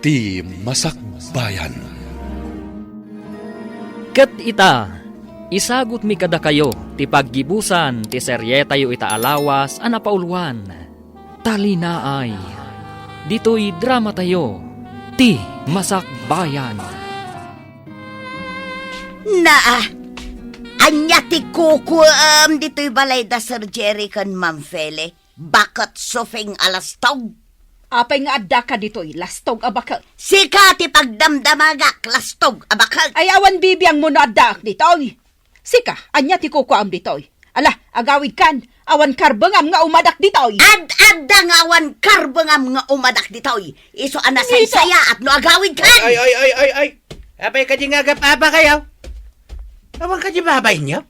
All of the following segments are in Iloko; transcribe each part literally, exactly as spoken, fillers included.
Ti Masakbayan. Ket ita, isagutmi kadakayo ti paggibusan ti serietayo ita a lawas a napauluan, Talinaay. Ditoy dramatayo, Ti Masakbayan. Naa, ania ti kukuem ditoy balay da Sir Jerry ken Ma'am Fele? Baket sufing a lastog. Apay nga addaka ditoy lastog a baket? Sika ti pagdamdamagak, lastog a baket. Ay, awan bibiangmo no addaak ditoy. Sika, ania ti kukuam ditoy? Ala, agawidkan, awan karbengam nga umadak ditoy. Ad-adda nga awan karbengam nga umadak ditoy. Isu a nasaysayaat no agawidkan. Ay, ay, ay, ay, ay. Apay kadi nga agap-apa kayo? Awan kadi babayyo?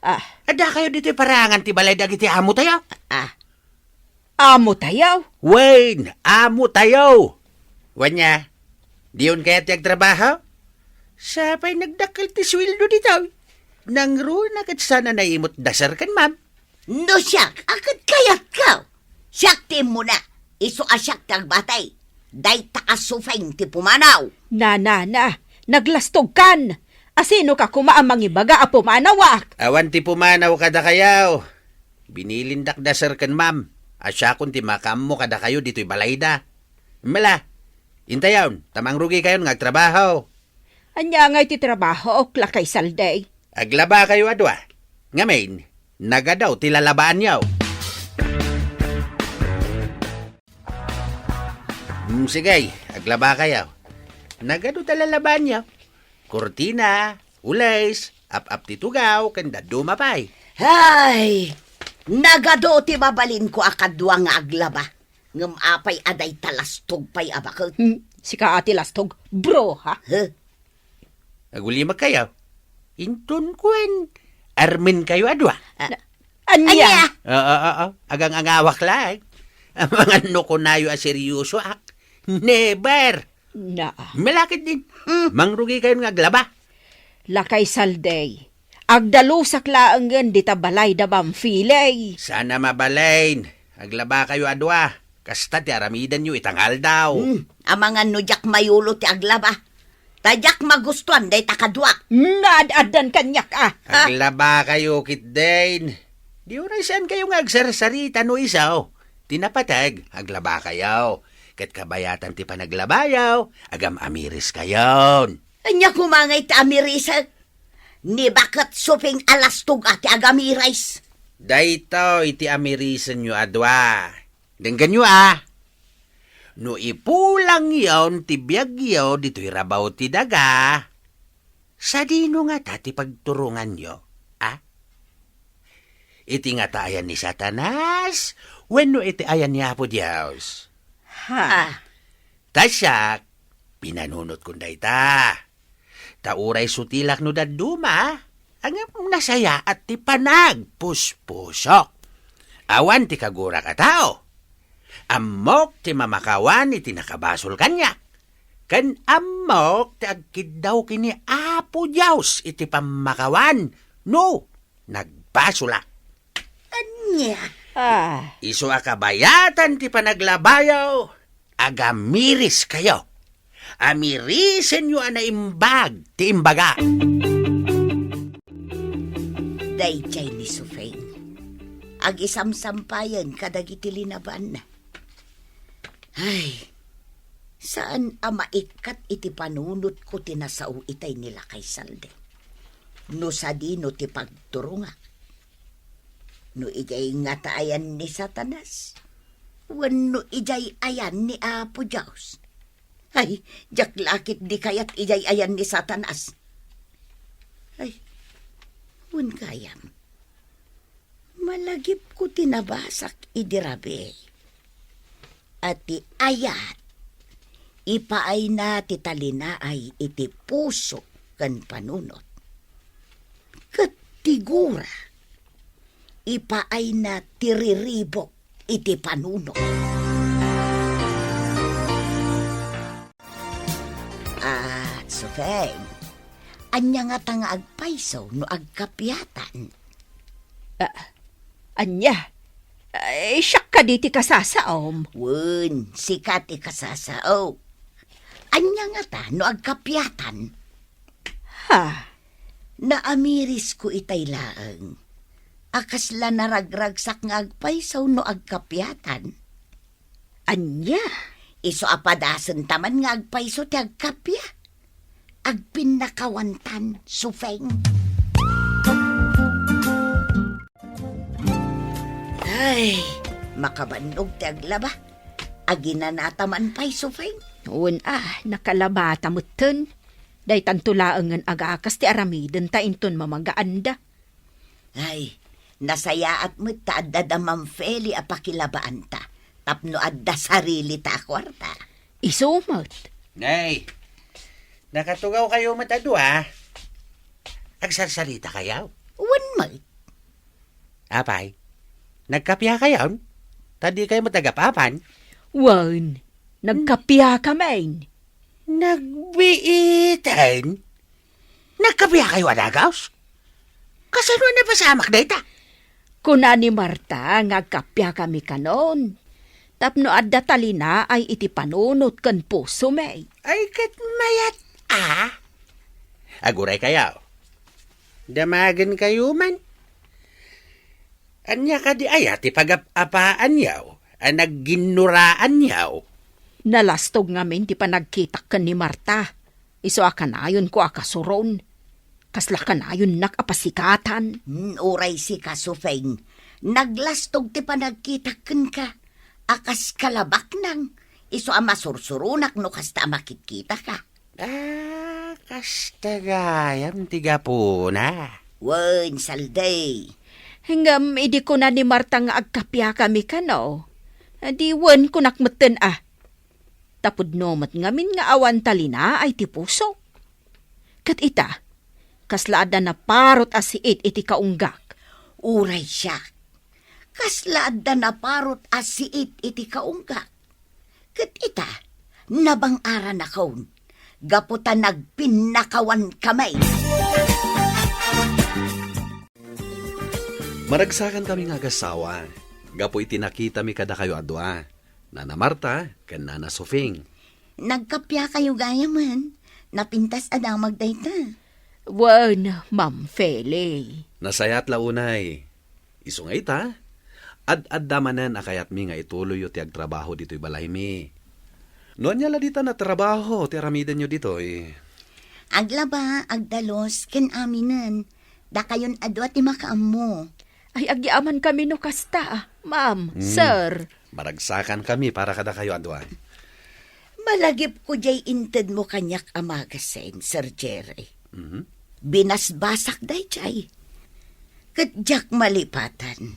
Ah. Adda kayo ditoy parangan ti balay dagiti amo tayo? Ah. Amo tayo? Wen, amo tayo. Wen nia, diyon kayat ti agtrabaho? Sapay nagdakkel ti sueldo ditoy. Nangruna ket sana naimut da Sir ken Ma'am. No siak, a ket kayatko. Siak ti immuna. Isu a siak ti agbatay. Dayta a sufeng ti pumanaw. Na, na, na. Naglastogkan. Asino ka koma a mangibaga a pumanawak? Awan ti pumanaw kadakayo. Binilindak da Sir ken Ma'am a siakon ti makaammo kadakayo ditoy balayda. Mala, intayon, ta mangrugi kayon nga agtrabaho. Ania ngay ti trabahook, Lakay Saldi? Aglaba kayo a dua. Ngamin, nagadu ti lalabaanyo. Hmm, sige, aglaba kayo. Nagadu ta lalabaanyo. Kurtina, ules, ap-ap ti tugaw, ken dadduma pay. Ay, nagadu ti mabalinko a kadua nga aglaba. Ngem apay a dayta lastog pay a baket? Hmm, sika a ti lastog, bruha. Huh? Agulimek kayo. Inton kuen, armen kayo a dua. Ah, ania? Ania? Oo, oo. Agang-angawak laeng. Amangan no kunayo a seryosoak. Never. Naa. Malakit din. Hmm. Mangrugi kayo nga aglaba. Lakay Saldi. Agdalusak laengen dita balay da Ma'am Fele. Sana mabalin. Aglaba kayo a dua. Kasta ti aramidenyo ita nga aldaw. Hmm, amangan no diak mayulo ti aglaba. Ta diak magustuan dayta kadua. Naad-addan kaniak, a. Ha? Aglaba kayo, ketdin. Di uray saan kayo nga agsarsarita no isu ti napateg, aglaba kayo. Ket kabayatan ti panaglabayo, agam-amiris kayon. Ania koma ngay ti amirisek? Ni baket suping a lastog a ti agamiris. Daytoy ti amirisenyo a dua. Denggenyo, a. No ipulangyon ti biagyo ditoy rabaw ti daga, sadino ngata ti pagturonganyo, a? Iti ngata ayan ni Satanas wenno iti ayan ni Apo Dios? Ha? Ah. Ta siak, pinanunotkon dayta. Ta uray sutilak no dadduma, ngem nasayaat ti panagpuspusok. Awan ti kagurak a tao. Ammok ti mamakawan iti nakabasol kaniak. Ken ammok ti agkiddaw ken ni Apo Dios iti pammakawan no nagbasolak. Ania? Ah. Isu a kabayatan ti panaglabayo, agamiris kayo. Amirisenyo a naimbag ti imbaga. Daydiay ni Sufeng, agisamsampayen kadagiti linabanna. Ay, saan a maikkat iti panunotko ti nasao itay ni Lakay Saldi. No sadino ti pagturongak. No idiay ngata ayan ni Satanas, wenno idiay ayan ni Apo Dios. Ay, diak la ketdi kayat idiay ayan ni Satanas. Ay, wen gayam. Malagipko ti nabasak idi rabii a ti ayat, ipaayna ti talinaay iti puso ken panunot. Ket ti gura, ipaayna ti riribuk iti panunot. Ah, Sufeng, ania ngata nga agpayso no agkapiatan? Ah, ania? Ay, siak kadi ti kasasaom? Wen, sika ti kasasaok. Ania ngata no agkapiatan? Ha? Naamirisko itay laeng a kasla naragragsak nga agpayso no agkapiatan. Ania? Isu a padasenta man nga agpayso ti agkapia. Agpinnakawantan, Sufeng. Ay, makabannog ti aglaba. Aginanata man pay, Sufeng. Wen a, nakalabata metten. Daytanto laengen agakas ti aramidenta inton mamagaanda. Ay, nasayaat met ta adda da Ma'am Feli a pakilabaanta tapno adda sarilita a kuarta. Isu met. Nay, nakatugawkayo met a dua. Agsarsaritakayo? Wen met. Apay, nagkapiakayon? Ta dikayo met agapapan? Wen, nagkapiakamin. Nagbiiten? Nagkapiakayo a dagus? Kasano a napasamak dayta? Kuna ni Marta nga agkapiakami kanon, tapno adda talinaay iti panunot ken pusomi. Ay, ket mayat a? Aguraykayo. Damagenkayo man. Ania kadi aya ti pagap-apaanyo a nagginnuraanyo? Nalastog ngamin ti panagkitak ken ni Marta. Isu a kanayonko a kasuron. Kasla kanayonnak a pasikatan. Mm, uray sika, Sufeng. Naglastog ti panagkitak kenka a kas kalabaknang. Isu a masursuronak no kasta a makitkitaka. Ah, kasta gayam ti gapuna. Wen, Saldi. Ngem idi kuna ni Marta nga agkapiakami kano, di wen kunak metten a. Ta pudno met ngamin nga awan talinaay ti puso. Ket ita, kasla adda naparut a siit iti kaunggak. Uray siak, kasla adda naparut a siit iti kaunggak. Ket ita, nabang-aranakon, gapu ta nagpinnakawan kami. Maragsakan kami nga agasawa, gapu iti nakitami kadakayo a dua, Nana Marta ken Nana Sufeng. Nagkapiakayo gayamen, napintas a damag dayta. Wen, Ma'am Feli. Nasayaat la unay. Isu nga ita, ad-adda manen a kayatmi nga ituloyyo ti agtrabaho ditoy balaymi. No ania la dita natrabaho ti aramidenyo ditoy? Aglaba, agdalus, ken aminen. Dakayon a dua ti makaammo. Ay, agyamankami no kasta, ma'am, Mm. sir. Maragsakankami para kadakayo a dua. Malagipko jay intedmo kaniak a magasin, Sir Jerry. Mhm. Binasbasak dayjay. Ket diak malipatan.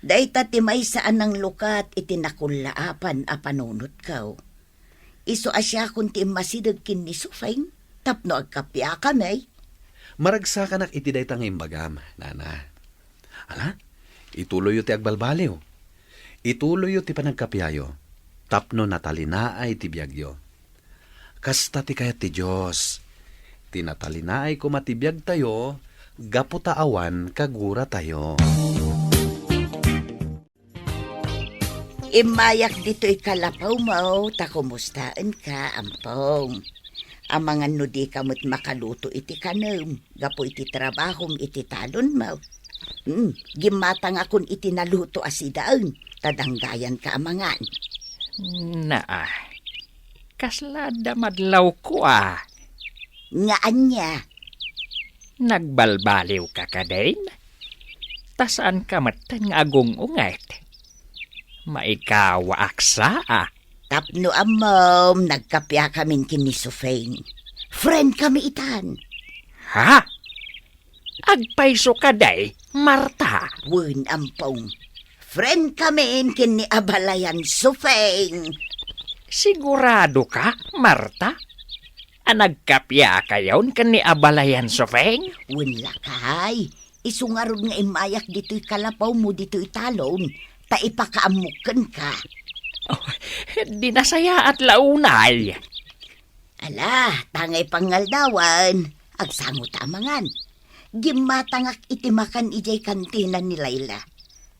Dayta ti maysa a nanglukat iti nakullaapan a panunotko. Isu a siakon ti immasideg ken ni Sufeng tapno agkapiakami. Maragsakanak iti dayta nga imbagam, Nana. Ala, ituloyyo ti agbalbaliw. Ituloyyo ti panagkapiayo tapno natalinaay ti biagyo. Kasta ti kayat ti Dios. Ti natalinaay koma ti biagtayo gapu ta awan kaguratayo. Immayak ditoy kalapawmo ta kumustaenka, Ampong. Amangan no dika met makaluto iti kanem gapu iti trabahom iti talonmo. Hmm, gimmatangakon iti naluto a sidaen, ta danggayanka amangan. Naa, kasla adda madlawko a. Nga ania? Nagbalbaliwka kadin? Ta saanka metten nga agung-unget? Maikawaak sa a. Tapno ammom, nagkapiakamin ken ni Sufeng. Friend kami itan. Ha? Agpayso kadi, Marta? Wen, Ampong. Friend kamin ken ni abalayan Sufeng. Sigurado ka, Marta? A nagkapiakayon ken ni abalayan Sufeng? Wen lakay, isu ngarud nga immayak ditoy kalapawmo ditoy talon, ta ipakaammok kenka. Oh, di nasayaat la unay. Ala, tangay pangaldawan, agsango ta amangan. Gimmatangak iti makan idiay kantina ni Laila.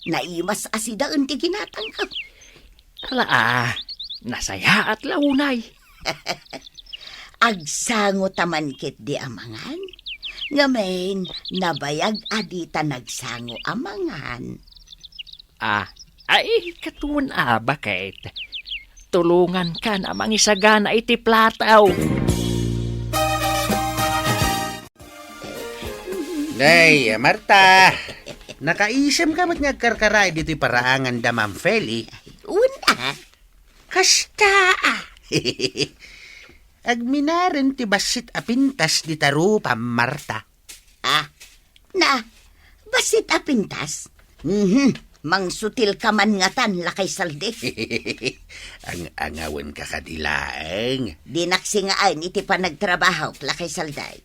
Naimas a sidaen ti ginatangko. Ala, ah, nasayaat la unay. Agsango ta man ketdi a mangan? Ngamin, nabayag a dita nagsango a mangan. Ah, ay, katuon a, baket. Tulongankan a mangisagana iti plataw. Nay, Marta, nakaisemka met nga agkarkaraay ditoy paraangan da Ma'am Feli? Una. Kasta, ah. Agminaren ti bassit a pintas dita rupa, Marta. Ah, na, bassit a pintas? Mhm, mangsutil ka man ngatan, Lakay Saldi. Ang-angawen ka kadi laeng. Dinak singaan iti panagtrabahok, Lakay Saldi.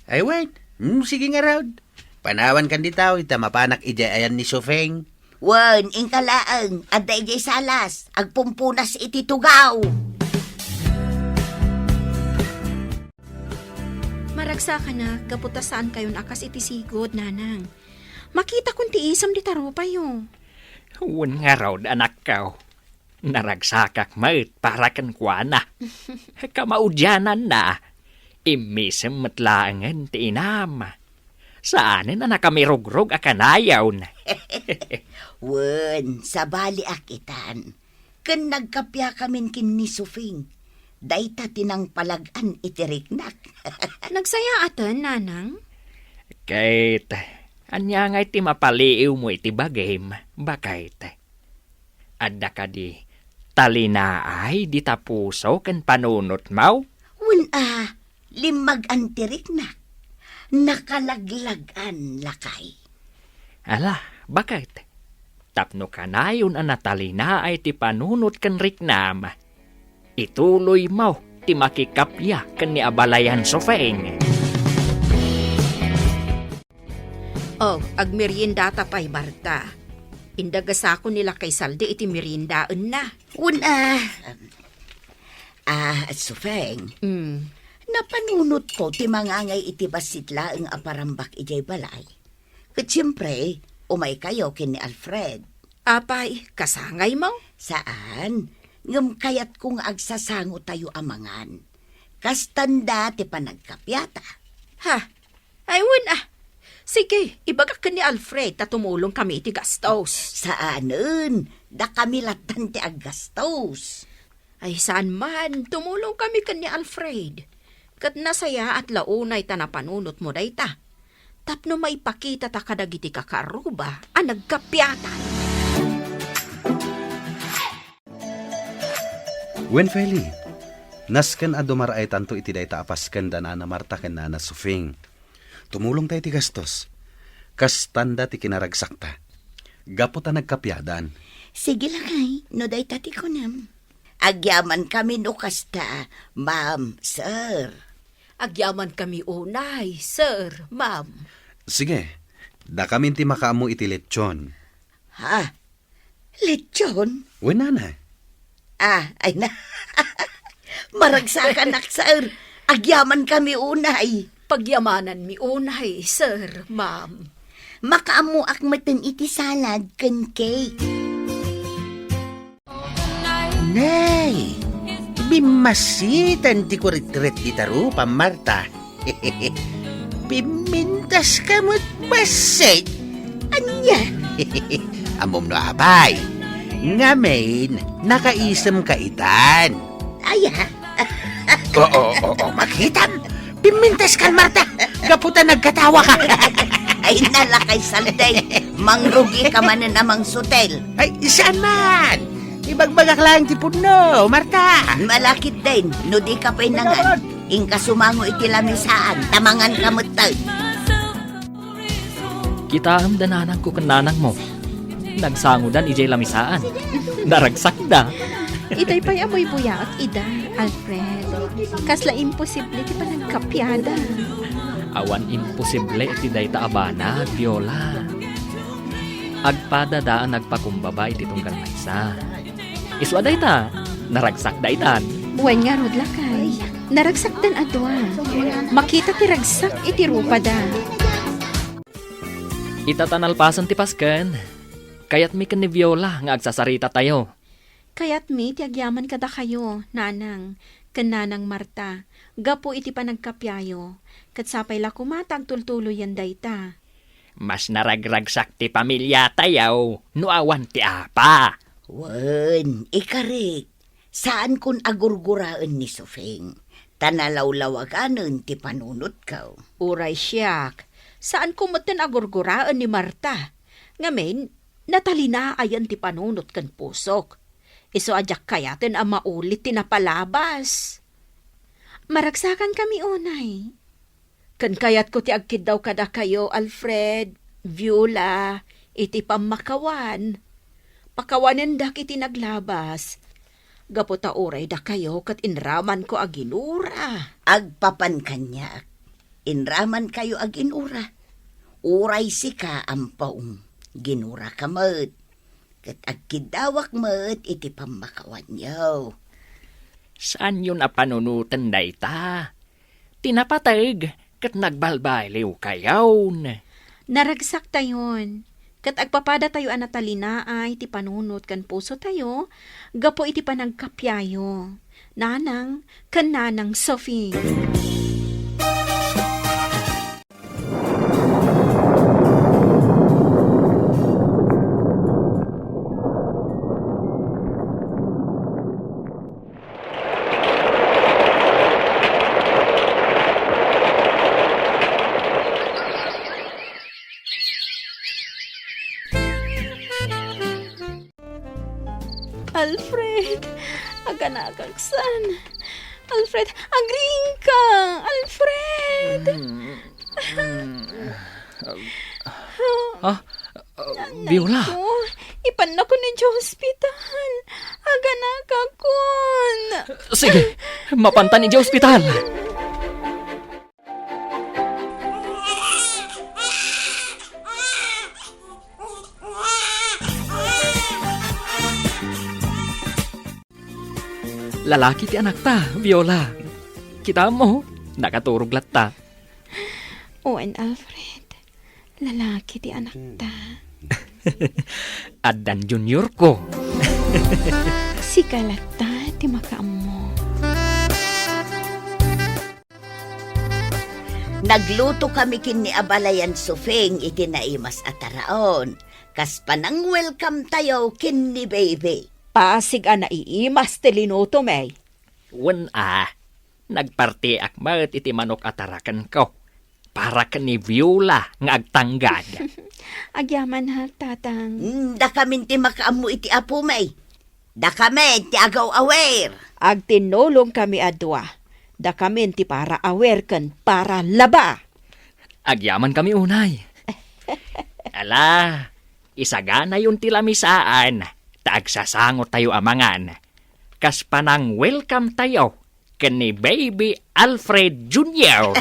Ay, wen. Hmm, sige ngarud. Panawan kan dita, ita mapanak idiay ayan ni Sufeng. Wen, inka laeng, adda idiay salas, agpumpunas iti tugaw. Maragsakanak, gapu ta saankayon a kas iti sigud, nanang. Makitakon ti isem dita rupayo. Wen ngarud, anakko. Naragsakak met para kenkuana. Kamaudiananna, immisem met laengen ti inam. Saanen a nakamirugrog a kanayon. Wen, sabaliak itan. Ken nagkapiakamin ken ni Sufing. Dayta ti nangpalag-an iti riknak. Nagsayaaten, nanang? Ket, ania ngay ti mapaliiwmo iti bagim, baket? Adda kadi talinaay dita puso ken panunotmo? Wen a, limmag-an ti riknak. Nakalaglag-an, lakay. Ala, baket? Tapno kanayon a natalinaay ti panunot ken riknam, ituloymo ti makikappia ken ni abalayan Sufing. Oh, agmeriendata pay, Marta. Indagasakon ni Lakay Saldi iti meriendaenna. Wen a, ah, Sufeng, mm, napanunotko ti mangangay iti bassit laeng a parambak idiay balay. Ket siempre, umaykayo ken ni Alfred. Apay, kasangaymo? Saan. Ngem kayatko nga agsasangotayo a mangan. Kastanda ti panagkapiata. Ha? Ay, wen a. Sige, ibagak ken ni Alfred ta tumulongkami iti gastos. Saanen, dakami lattan ti aggastos. Ay, saan man, tumulongkami ken ni Alfred. Ket nasayaat la unay ta napanunotmo dayta. Tapno maipakitata kadagiti kakaarruba a nagkapiatan. Wen, Feli, nasken a dumaraaytanto iti dayta a pasken da Nana Marta ken Nana Sufing. Tumulongta iti gastos. Kastanda ti kinaragsakta. Gapu ta nagkapiadan. Sige, lakay, no dayta ti kunam. Agyamankami no kasta, ma'am, sir. Agyamankami unay, sir, ma'am. Sige, dakamin ti makaammo iti lechon. Ha? Lechon? Wen, nana. Ah, ay na. Maragsakanak, sir. Agyamankami unay. Pagyamananmi unay, sir, ma'am. Makaammoak metten iti salad ken cake. Nay, bimmasitan ti kuritret dita rupa, Marta. Pimmintaska met bassit. Ania? Ammom no apay. Ngamin, nakaisemka itan. Aya. Oo, oo, makitam. Pimmintaskan, Marta. Gapu ta nagkatawaka. Ay, nalakay, Saldi. Mangrugika manen a mangsutel. Ay, saan man? Ibagbagak laeng ti pudno, Marta. Malakit din, no dika pay nangan. Inka sumango iti lamisaan, ta manganka metten. Kitaem da nanangko ken nanangmo. Nagsangodan idiay lamisaan. Naragsakda. Itay pay a buybuyaak ida, Alfred. Kasla imposible ti panagkapiada. Awan imposible iti dayta a banag, Viola. Agpadada a nagpakumbaba iti tunggal maysa. Isu a dayta, naragsakda itan. Wen ngarud, lakay. Naragsakdan a dua. Makita ti ragsak iti rupada. Ita ta nalpasen ti pasken, kayatmi ken ni Viola nga agsasaritatayo. Kayatmi ti agyaman kadakayo, nanang, ken Nanang Marta, gapu iti panagkapiayo, ket sapay la koma ta agtultuloyen dayta. Mas naragragsak ti pamiliatayo no awan ti apa. Wen, ikarik, saankon a gurguraen ni Sofing, ta nalawlawaganen ti panunotko. Uray siak, saanko metten a gurguraen ni Marta. Ngamin, natalinaay ti panunot ken pusok. Isu a diak kayaten a maulit ti napalabas. Maragsakankami unay. Ken kayatko ti agkiddaw kadakayo, Alfred, Viola, iti pammakawan. Pakawanendak iti naglabas. Gapu ta uray dakayo ket inramanko a ginura. Agpapan kaniak. Inramankayo a ginura. Uray sika, ampom, ginuraka met. Ket agkiddawak met iti pammakawanyo. Saanyon a panunoten dayta? Ti napateg ket nagbalbaliwkayon. Naragsaktayon, ket agpapadatayo a natalinaay ti panunot ken pusotayo gapu iti panagkapiayo. Nanang ken Nanang Sophie. Alfred, aganakaksan. Alfred, agriingka! Alfred! Ah, ah, Viola. Ko, ipannakon idiay ospital. Aganakakon. Sige, mapantan idiay ospital. Lalaki ti anakta, Viola. Kitaem, nakaturog latta. Wen, Alfred. Lalaki ti anakta. Addan junior ko. Sika latta ti makaammo. Naglutokami ken ni Abalayan Sofing iti naimas a taraon, kas panang-welcome-tayo ken ni Baby. Pasig a naiimas ti linutomi. Wen a, nagpartiak met iti manok a tarakenko para ken ni Viola nga agtanggad. Agyaman, ha, Tatang? Mm, dakamin ti makaammo iti apomi. Dakamin ti agaw-awer. Agtinnulongkami a dua. Dakamin ti para awer ken para laba. Agyamankami unay. Ala, isaganayon ti lamisaan, ta agsasangotayo a mangan. Kas panang-welcome-tayo ken ni Baby Alfred Junior.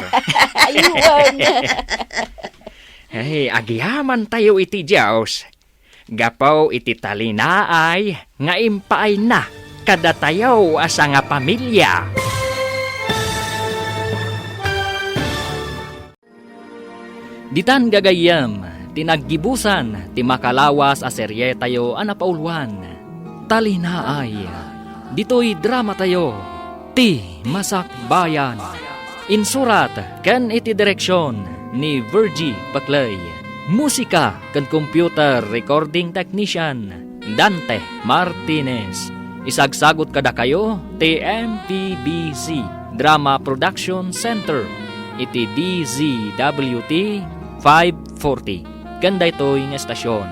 Aywan. Hey, agyamantayo iti Dios. Gapu iti talinaay nga impaayna kadatayo a sangapamilia. Ditan gagayyem ti naggibusan ti makalawas a serietayo a napauluan, Talinaay. Ditoy dramatayo, Ti Masakbayan. Insurat ken iti direksion ni Virgie Paclay. Musika ken computer recording technician, Dante Martinez. Isagsagut kadakayo ti M P B C Drama Production Center iti D Z W T five forty. Ken daytoy nga estasion,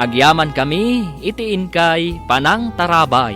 agyamankami iti inkay panangtarabay.